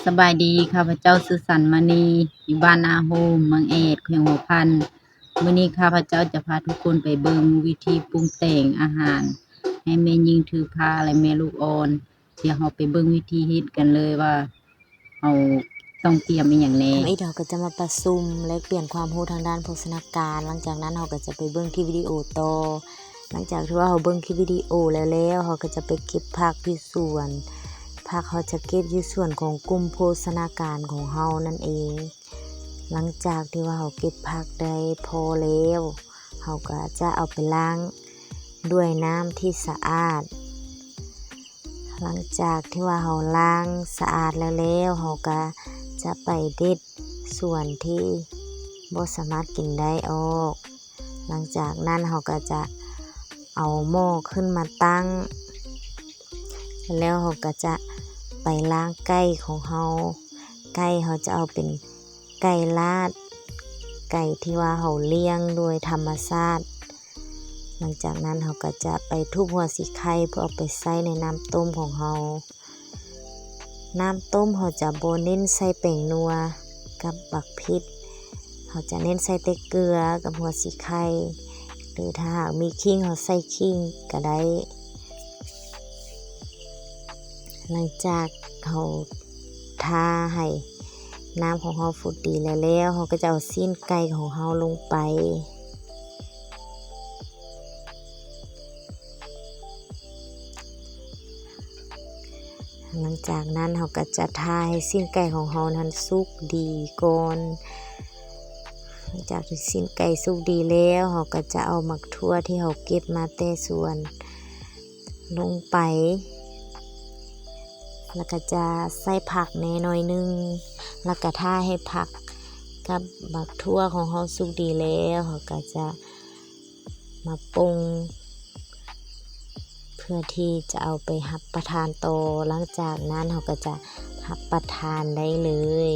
ສະບາຍດີ, ຂ້າພະເຈົ້າຊື່ສັນມະນີ ຢູ່ບ້ານນາໂຮມ ເມືອງແອດ ແຂວງຫົວພັນ. ມື້ນີ້ຂ້າພະເຈົ້າຈະພາທຸກຄົນໄປເບິ່ງວິທີປຸງແຕ່ງອາຫານ ໃຫ້ແມ່ຍິງຖືພາ ແລະ ແມ່ລູກອ່ອນ. ດຽວເຮົາໄປເບິ່ງວິທີເຮັດກັນເລີຍວ່າ ເຮົາຕ້ອງຕຽມອີ່ຫຍັງແດ່. ທຳອິດເຮົາກໍຈະມາປະຊຸມແລກປ່ຽນຄວາມຮູ້ທາງດ້ານໂພຊະນາການ. ຫຼັງຈາກນັ້ນເຮົາກໍຈະໄປເບິ່ງຄລິບວິດີໂອຕໍ່. ຫຼັງຈາກທີ່ວ່າເຮົາເບິ່ງຄລິບວິດີໂອແລ້ວໆ ເຮົາກໍຈະໄປເກັບຜັກຢູ່ສວນ. ຜັກເຮົາຈະເກັບຢູ່ສວນຂອງກຸ່ມໂພຊະນາການຂອງເຮົານັ້ນເອງ. ຫຼັງຈາກທີ່ວ່າເຮົາເກັບຜັກໄດ້ພໍແລ້ວ ເຮົາກໍຈະເອົາໄປລ້າງດ້ວຍນ້ຳທີ່ສະອາດ. ຫຼັງຈາກທີ່ວ່າເຮົາລ້າງສະອາດແລ້ວໆ ເຮົາກໍຈະໄປເດັດສ່ວນທີ່ບໍ່ສາມາດກິນໄດ້ອອກ. ຫຼັງຈາກນັ້ນເຮົາກໍຈະເອົາໝໍ້ຂຶ້ນມາຕັ້ງ ແລ້ວເຮົາກໍຈະໄປລ້າງໄກ່ຂອງເຮົາ. ໄກ່ເຮົາຈະເອົາເປັນໄກ່ລາດ ໄກ່ທີ່ວ່າເຮົາລ້ຽງໂດຍທຳມະຊາດ. ຫຼັງຈາກນັ້ນເຮົາກໍຈະໄປທຸບຫົວສີໄຄເພື່ອເອົາໄປໃສ່ໃນນ້ຳຕົ້ມຂອງເຮົາ. ນ້ຳຕົ້ມເຮົາຈະບໍ່ເນັ້ນໃສ່ແປ້ງນົວກັບບັກພິດ, ເຮົາຈະເນັ້ນໃສ່ແຕ່ເກືອກັບຫົວສີໄຄ ຫຼືຖ້າຫາກມີຂີງເຮົາໃສ່ຂີງກໍໄດ້. ຫຼັງຈາກເຮົາຖ້າໃຫ້ນ້ຳຂອງເຮົາຟຸດດີແລ້ວໆ ເຮົາກໍຈະເອົາຊີ້ນໄກ່ຂອງເຮົາລົງໄປ. ຫຼັງຈາກນັ້ນເຮົາກໍຈະຖ້າໃຫ້ຊີ້ນໄກ່ຂອງເຮົານັ້ນສຸກດີກ່ອນ. ຫຼັງຈາກທີ່ຊີ້ນໄກ່ສຸກດີແລ້ວ ເຮົາກໍຈະເອົາໝາກຖົ່ວທີ່ເຮົາເກັບມາແຕ່ສວນລົງໄປ ແລ້ວກໍຈະໃສ່ຜັກແດ່ໜ້ອຍໜຶ່ງ ແລ້ວກໍຖ້າໃຫ້ຜັກກັບໝາກຖົ່ວຂອງເຮົາສຸກດີແລ້ວ ເຮົາກໍຈະມາປົງ ເພື່ອທີ່ຈະເອົາໄປຮັບປະທານຕໍ່. ຫຼັງຈາກນັ້ນເຮົາກໍຈະຮັບປະທານໄດ້ເລີຍ.